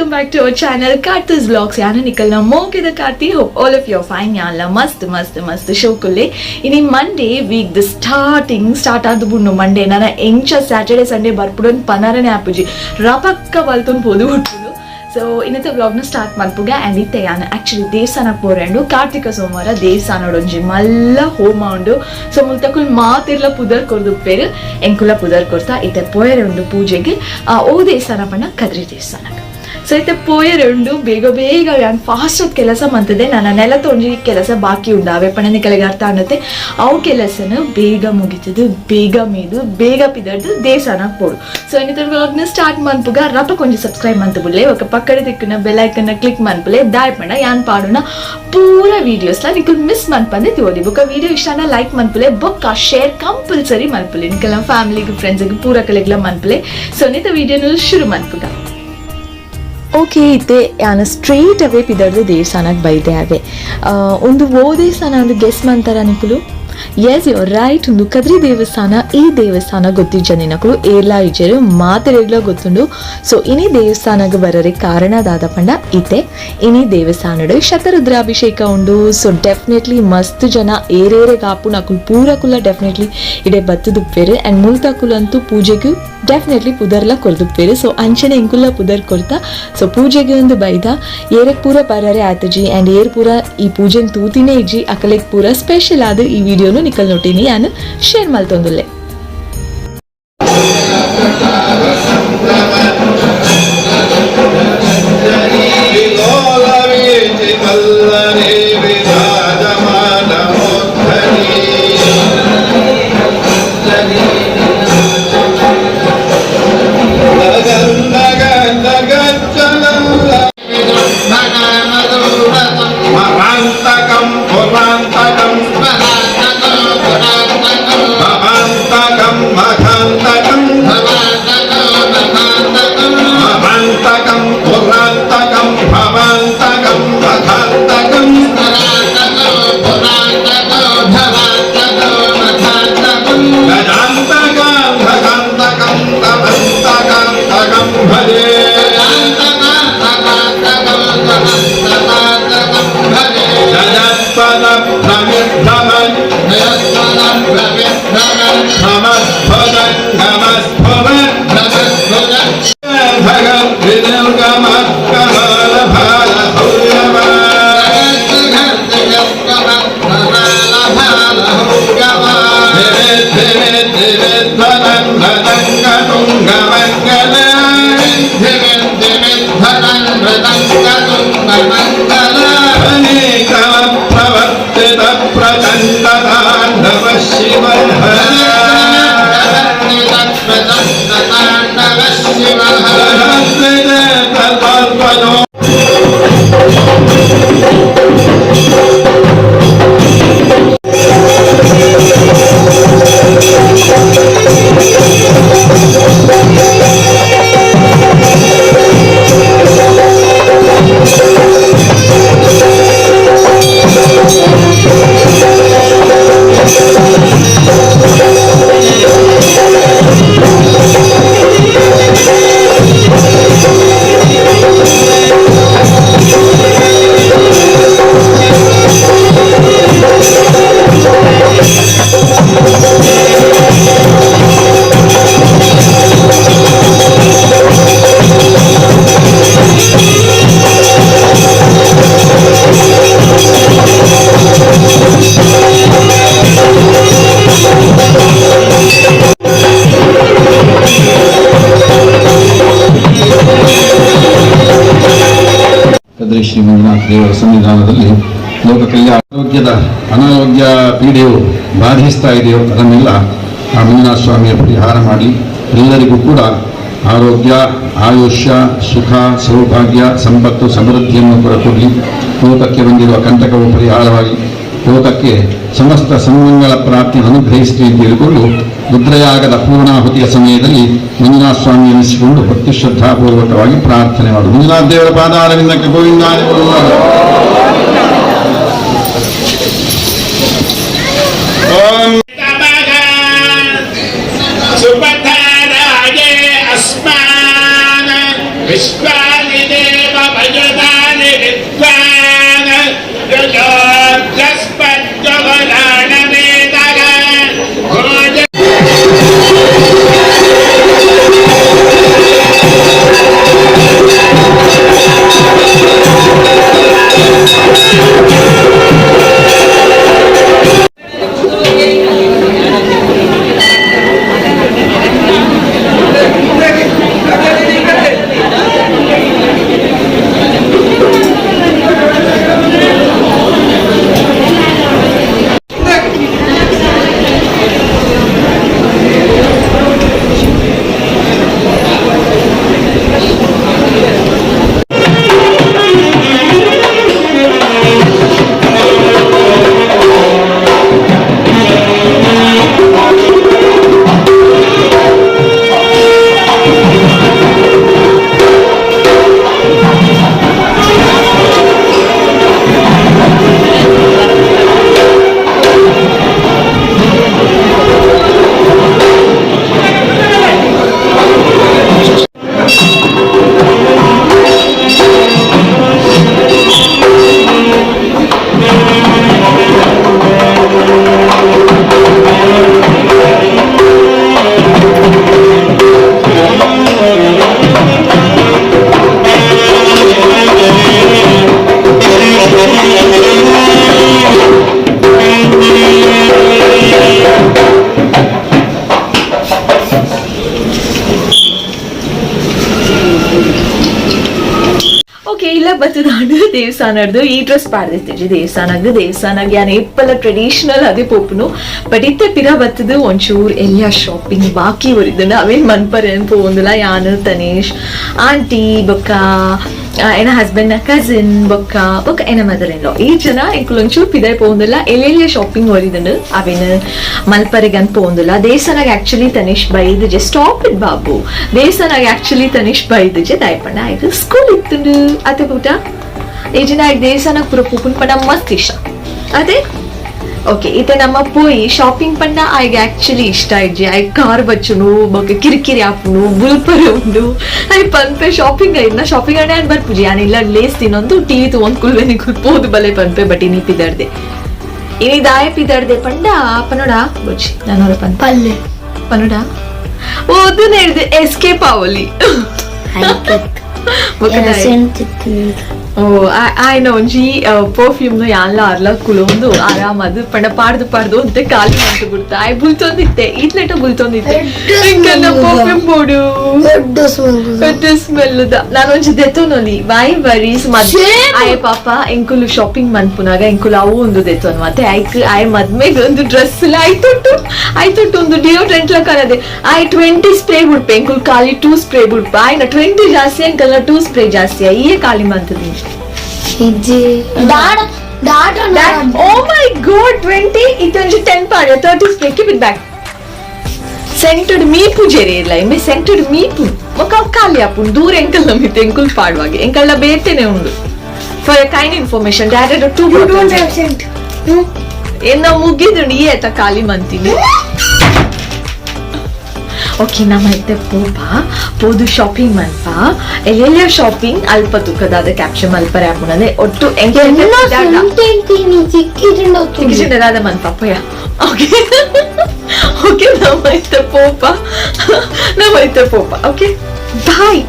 Welcome back to our channel Karthi's vlogs. ಯಾನು ನಿಕಲ್ನ ಮೋಕೆದ Karti. Hope all of you fine. ಯಾನ್ಲ ಮಸ್ತ್ ಮಸ್ತ್ ಮಸ್ತ್ ಶೋಕುಲ್ಲೆ. ಇನಿ Monday, week the starting start ಆದ ಬುಂಡು ಮಂಡೇ. ನನ ಎಂಚ ಸ್ಯಾಟರ್ಡೆ ಸಂಡೇ ಬರ್ಪುಡೊಂದು ಪನರನೆ ಆಪುಜಿ, ರಪಕ್ಕ ಬಲ್ತೊಂದು ಪೋದು ಹುಟ್ಟುದು. ಸೊ ಇನ್ನത്തെ ವ್ಲಾಗ್ನ ಸ್ಟಾರ್ಟ್ ಮಲ್ಪುಗ. ಆ್ಯಂಡ್ ಇತ್ತೆ ಯಾನ್ ಆ್ಯಕ್ಚುಲಿ ದೇವಸ್ಥಾನಕ್ಕೆ ಪೋರೆಂಡು. ಕಾರ್ತಿಕ ಸೋಮವಾರ ದೇವಸ್ಥಾನಡೊಂಜಿ ಮಲ್ಲ ಹೋಮ ಉಂಡು. ಸೊ ಮುಲ್ತಕುಲ್ ಮಾತಿರ್ಲ ಪುದರ್ ಕೊರ್ದುಪ್ಪೇರು, ಎಂಕುಲ ಪುದರ್ ಕೊರ್ತಾ. ಇತ್ತೆ ಪೋಯರೆ ಉಂಡು ಪೂಜೆಗೆ. ಓ ದೇವಸ್ಥಾನ ಪಂಡ ಕದ್ರಿ ದೇವಸ್ಥಾನಕ್ಕೆ. ಸೊ ಇತ್ತೆ ಪೋಯರೆ ಉಂಡು. ಬೇಗ ಬೇಗ ಯಾನ್ ಫಾಸ್ಟ್ ಕೆಲಸ ಮಂತದೆ. ನನ್ನ ನೆಲತ ಒಂಜಿ ಕೆಲಸ ಬಾಕಿ ಉಂಡು, ಅವೇ ಪಂಡ ಕೆಲಗೆ ಅರ್ಥ ಆನತ್ತೆ. ಅವು ಕೆಲಸನ ಬೇಗ ಮುಗಿತದು, ಬೇಗ ಮೀದು, ಬೇಗ ಪಿದರ್ದು ದೇವಸ್ಥಾನಕ್ಕೆ ಪೋಡು. ಸೊ ಇನ್ನಿತರ ವ್ಲಾಗ್ನ ಸ್ಟಾರ್ಟ್ ಮನ್ಪುಗ. ರಪ ಕೊಂಚ ಸಬ್ಸ್ಕ್ರೈಬ್ ಮಂತ ಬುಲ್ಲೆ, ఒక ಪಕ್ಕಡೆ ದಿಕ್ಕುನ ಬೆಲ್ ಐಕನ್ನ ಕ್ಲಿಕ್ ಮನ್ಪುಲೆ. ದಾಯ್ ಪಂಡ ಯಾನ್ ಪಾಡುನ ಪೂರ ವೀಡಿಯೋಸ್ ಲ ನಿಕುಲ್ ಮಿಸ್ ಮನ್ಪಂದೆ ತಿವೋಲಿ. ಬೊಕ್ಕ ವಿಡಿಯೋ ಇಷ್ಟಾನ ಲೈಕ್ ಮನ್ಪುಲೆ, ಬೊಕ್ಕ ಶೇರ್ ಕಂಪಲ್ಸರಿ ಮನ್ಪುಲೆ. ನಿಕಲ ಫ್ಯಾಮಿಲಿಗೆ, ಫ್ರೆಂಡ್ಸ್ಗೆ ಪೂರ ಕಲೆಗ್ಲ ಮನ್ಪುಲೆ. ಸೊ ನಿತ ವಿಡಿಯೋನು ಶುರು ಮನ್ಪುಗ. ಓಕೆ, ಇತ್ತೆ ಯಾನ್ ಸ್ಟ್ರೇಟ್ ಅವೇ ಪಿದರ್ದು ದೇವಸ್ಥಾನಕ್ಕೆ ಬೈದೆ. ಅವೇ ಒಂದು ಓ ದೇವಸ್ಥಾನ ಅಂದು ಗೆಸ್ ಮಂತಾರ ನಿಕುಲು? S, you right, ಒಂದು ಕದ್ರಿ ದೇವಸ್ಥಾನ. ಈ ದೇವಸ್ಥಾನ ಗೊತ್ತಿಜ್ಜ ನಿನಕುಲು ಏರ್ಲಾ ಇಜ್ಜೆರು, ಮಾತೆರೆಗ್ಲ ಗೊತ್ತುಂಡು. ಸೊ ಇನಿ ದೇವಸ್ಥಾನಕ್ಕೆ ಬರರೆ ಕಾರಣ ದಾದ ಪಂಡ, ಇತ್ತೆ ಇನಿ ದೇವಸ್ಥಾನಡು ಶತರುದ್ರಾಭಿಷೇಕ ಉಂಡು. ಸೊ ಡೆಫಿನೆಟ್ಲಿ ಮಸ್ತ್ ಜನ ಏರೇರೆ ಕಾಪು ನಕುಲು ಪೂರ ಕುಲ ಡೆಫಿನೆಟ್ಲಿ ಇಡೆ ಬತ್ತುದುಪ್ಪೇರು. ಆ್ಯಂಡ್ ಮುಲ್ತಕುಲಂತೂ ಪೂಜೆಗೂ ಡೆಫಿನೆಟ್ಲಿ ಪುದರ್ಲ ಕೊರ್ದುಪ್ಪೇರು. ಸೊ ಅಂಚನೆ ಎಂಕುಲ್ಲ ಪುದರ್ ಕೊರ್ತ. ಸೊ ಪೂಜೆಗೆ ಒಂದು ಬೈದ. ಏರೆಗ್ ಪೂರ ಬರರೆ ಆತಜಿ ಆ್ಯಂಡ್ ಏರ್ ಪೂರ ಈ ಪೂಜೆನ್ ತೂತಿನೇ ಇಜ್ಜಿ, ಅಕಲೆಗ್ ಪೂರ ಸ್ಪೆಷಲ್ ಆದ ಈ ವಿಡಿಯೋನು ನಿಕಲ್ ನೋಟಿನಿ ಯಾನು ಶೇರ್ ಮಲ್ತೊಂದುಲ್ಲೆ. ವಿಲೋಲವೀಚಿವಲ್ಲರಿ ವಿರಾಜಮಾನಮೂರ್ಧನಿ. ಗಂಧ ಗಂಧ ಗಜ್ಜಲಲ್ಲ. ಮರಾಂತಕಂ ಪುರಾಂತಕಂ ಭವಾಂತಕಂ ಮಖಾಂತಕಂ ಮರಾಂತಕಂ ಪುರಾಂತಕಂ ಭವಾಂತಕಂ ಮಖಾಂತಕಂ. ಗಜಾಂತಕಂ ಭಗಾಂತಕಂ ತಮಂತಕಾಂತಕಂ ಭಜೆ. ಜಯತ್ಪದ ಭ್ರಮಿಭ್ರಮನ್ ಭ್ರಮಸ್ಫುರಂಗಮಸ್ಫುರನ್ ಭಗದ್ವಿನಿರ್ಗಮ ಕಮಲ ಭಾಲ ಭೌರ್ಯವ. ಧಿವೆ ಧಿವೆ ಧಿವೆ ಧ್ವನಂ ಮೃದಂಗ ತುಂಗ ಮಂಗಲ. ಅನೇಕಮ ಪ್ರವರ್ತಿತ ಪ್ರಚಂಡ ತಾಂಡವ ಶಿವ. ತಲ್ಪನೋ. ಕದ್ರಿ ಶ್ರೀ ಮಂಜುನಾಥ ದೇವರ ಸನ್ನಿಧಾನದಲ್ಲಿ ಲೋಕ ಕಲ್ಯಾಣ, ಆರೋಗ್ಯದ ಅನಾರೋಗ್ಯ ಪೀಡೆಯು ಬಾಧಿಸ್ತಾ ಇದೆಯೋ ಅದನ್ನೆಲ್ಲ ಆ ಮಂಜುನಾಥ ಸ್ವಾಮಿಯ ಪರಿಹಾರ ಮಾಡಿ ಎಲ್ಲರಿಗೂ ಕೂಡ ಆರೋಗ್ಯ, ಆಯುಷ್ಯ, ಸುಖ, ಸೌಭಾಗ್ಯ, ಸಂಪತ್ತು, ಸಮೃದ್ಧಿಯನ್ನು ಕೂಡ ಕೊಡಲಿ. ಲೋಕಕ್ಕೆ ಬಂದಿರುವ ಕಂಟಕವು ಪರಿಹಾರವಾಗಿ ಲೋಕಕ್ಕೆ ಸಮಸ್ತ ಸನ್ಮಂಗಳ ಪ್ರಾಪ್ತಿ ಅನುಗ್ರಹಿಸಲಿ ಅಂತ ಹೇಳಿಕೊಂಡು ರುದ್ರಯಾಗದ ಪೂರ್ಣಾಹುತಿಯ ಸಮಯದಲ್ಲಿ ಮಂಜುನಾಥ ಸ್ವಾಮಿ ಎನಿಸಿಕೊಂಡು ಭಕ್ತಿ ಶ್ರದ್ಧಾಪೂರ್ವಕವಾಗಿ ಪ್ರಾರ್ಥನೆ ಮಾಡು. ಮಂಜುನಾಥ ದೇವರ ಪಾದಾರವಿಂದಕ್ಕೆ ಗೋವಿಂದ. ಓಂ. ಸುಪಥರಾಜೇ ಅಸ್ಮಾನ್ ವಿಶ್ವಾನಿ ದೇವ. ಆಂಡ್ ದೇವಸ್ಥಾನಡ್ದು ಈ ಡ್ರೆಸ್ ಪಾಡ್ದಿತ್ತಿಜಿ ದೇವಸ್ಥಾನಗ್. ದೇವಸ್ಥಾನಗ್ ಯಾನ್ ಏಪಲ ಟ್ರೆಡಿಷನಲ್ ಅದೇ ಪೋಪುನು. ಬಟ್ ಇತ್ತೆ ಪಿರ ಬತ್ತದು ಒಂಚೂರ್ ಎಲ್ಲ ಶಾಪಿಂಗ್ ಬಾಕಿ ಒರಿದ್ಂಡ, ಅವೇನ್ ಮನ್ಪರೆ ಪೋವೊಂದುಲ. ಯಾನ್, ತನೇಶ್ ಆಂಟಿ, ಬೊಕ್ಕ ಎನ ಹಸ್ಬೆಂಡ್ ನ ಕಸಿನ್, ಬೊಕ್ಕ ಬೊಕ್ಕ ಎನ ಮದರ್ ಇನ್ ಲಾ, ಈ ಜನ ಎಂಕುಲು ಒಂಚೂರು ಪಿದಾಯ್ ಪೋವೊಂದುಲ್ಲ. ಎಲ್ಲೆಲ್ಲ ಶಾಪಿಂಗ್ ಒರಿದ್ಂಡ್, ಅವೇನ್ ಮಲ್ಪರೆಗಂತ ಪೋವೊಂದುಲ್ಲ. ದೇವಸ್ಥಾನಗ್ ಆಕ್ಚುಲಿ ತನಿಷ್ ಬೈದುಜೆ. Stop it Babu. ದೇವಸ್ಥಾನಗ್ ಆಕ್ಚುಲಿ ತನಿಷ್ ಬೈದುಜೆ, ದಾಯಪಂಡ ಆಯ್ತು ಸ್ಕೂಲ್ ಇತ್ತುಂಡು ಅತೆ ಪೂಟ. ಈ ಜನ ದೇವಸ್ಥಾನಕ್ ಪೂರ ಪೋಪುನ್ ಪಂಡ ಮಸ್ತ್ ಇಷ್ಟ ಅದೇ. ಓಕೆ, ಇತ್ತೆ ನಮ್ಮ ಪೋಯಿ ಶಾಪಿಂಗ್ ಪಂಡ ಆಯ್ಗೆ ಆಕ್ಚುಲಿ ಇಷ್ಟ ಇಜ್ಜಿ. ಆಯ್ ಕಾರ್ ಬಚ್ಚುನು, ಬೊಕ್ಕ ಕಿರಿಕಿರಿ ಆಪುನು, ಬುಲ್ಪರೆ ಉಂಡು. ಆಯ್ ಪನ್ಪೆ ಶಾಪಿಂಗ್ ಐದ್ನ ಶಾಪಿಂಗ್ ಆಂಡ ಯಾನ್ ಬರ್ಪುಜಿ, ಯಾನ್ ಇಲ್ಲ ಲೇಸ್ ತಿನ್ನೊಂದು ಟಿವಿ ತೂವೊಂದು ಕುಲ್ವೆ, ಪೋದು ಬಲೆ ಪನ್ಪೆ. ಬಟ್ ಇನಿ ಪಿದರ್ದೆ. ಇನಿ ದಾಯ ಪಿದರ್ದೆ ಪಂಡ ಪನೋಡ ಬೊಚ್ಚಿ ನಾನೋರ ಪನ್ ಪಲ್ಲೆ. ಪನೋಡ ಓದು ಹಿಡ್ದು ಎಸ್ಕೇಪ್ ಆವಲಿ. ಬೊಕ್ಕ ದಾಯೆ? ಓ, ಆಯ್ನ ಒಂಜಿ ಪರ್ಫ್ಯೂಮ್ ಯಾನ್ಲ ಅರ್ಲ ಕುಲೊಂದು ಆರಾಮ್ ಅದು ಪಂಡ ಪಾಡ್ದು ಪಾಡ್ದು ಅಂತೆ ಖಾಲಿ ಮಂತು ಬಿಡ್ತ. ಆಯ್ ಬುಲ್ತೊಂದಿತ್ತೆ, ಈತ್ಲೆಟ ಬುಲ್ತೊಂದಿತ್ತೆ, ಎಂಕಲ್ನ ಪರ್ಫ್ಯೂಮ್ ಬೋಡು. ದೊಡ್ಡ ಸ್ಮೆಲ್. ದೊಡ್ಡ ಸ್ಮೆಲ್. ನಾನು ಒಂಜಿ ದೆತ್ತೊನೊಲಿ, ವೈ ವರೀಸ್. Same. ಆಯ್ ಪಾಪ ಎಂಕುಲು ಶಾಪಿಂಗ್ ಮನ್ಪುನಾಗ ಎಂಕುಲು ಅವು ಒಂದು ದೆತ್ತೊನ್. ಮತ್ತೆ ಐಕ್ ಆಯ್ ಮದ್ಮೆಗ್ ಒಂದು ಡ್ರೆಸ್ ಆಯ್ತೊಟ್ಟು ಆಯ್ತೊಟ್ಟು ಒಂದು ಡಿಯೋಡ್ರೆಂಟ್ ಲ ಕನದೆ. ಆಯ್ 20 ಸ್ಪ್ರೇ ಬುಡ್ಪೆ, ಎಂಕುಲು ಖಾಲಿ 2 ಸ್ಪ್ರೇ ಬುಡ್ಪ. ಆಯ್ನ 20 ಜಾಸ್ತಿ, ಎಂಕಲ್ನ 2 ಸ್ಪ್ರೇ ಜಾಸ್ತಿ. ಈಯೇ ಖಾಲಿ ಮಂತದಿ. ಇಜ್ಜಿ, ಡಾಡ ಡಾಡ. ಓ ಮೈ ಗಾಡ್, 20 ಇದೊಂಜಿ 10 ಪಾಡ್ಯ, 30 spray. Keep it back. Scented ಮೀಪು ಜೆರಿ ಇಲ್ಲ ಇಂಬೆ ಸೆಂಟೆಡ್ ಮೀಪು ಮೊಕ ಖಾಲಿ ಆಪುಂಡು. ದೂರ ಎಂಕಲ್ ನಮಿತ್ ಎಂಕುಲ್ ಪಾಡುವಾಗೆ ಎಂಕಲ್ನ ಬೇತೆನೆ ಉಂಡು. ಫಾರ್ ಎ ಕೈಂಡ್ ಇನ್ಫಾರ್ಮೇಶನ್, ಡ್ಯಾಡೆಡ್ ಟೂ. You don't have scent. ಎನ್ನ ಮುಗಿದುಂಡು, ಈ ಆಯ್ತಾ ಖಾಲಿ ಮಂತೀನಿ. ಓಕೆ, ನಮ್ಮ ಇತ್ತೆ ಪೋಪ, ಪೋದು ಶಾಪಿಂಗ್ ಮನ್ಪ. ಎಲ್ಲೆಲ್ಲ ಶಾಪಿಂಗ್ ಅಲ್ಪ ತುಕ್ಕದಾದ ಕ್ಯಾಪ್ಚರ್ ಮಲ್ಪರೆ ಆಪುನಂದೆ ಒಟ್ಟು. ಎಲ್ಲ ಸೆಂಟ್ ಅಂತೀನಿ ಚಿಕ್ಕಿട്ടുണ്ട്. ಕಿಚನ್ ಮನ್ಪ ಪೋಯ. ಓಕೆ ಓಕೆ, ನಮ್ಮ ಇತ್ತೆ ಪೋಪ, ನಮ್ಮ ಇತ್ತೆ ಪೋಪ. Okay, bye.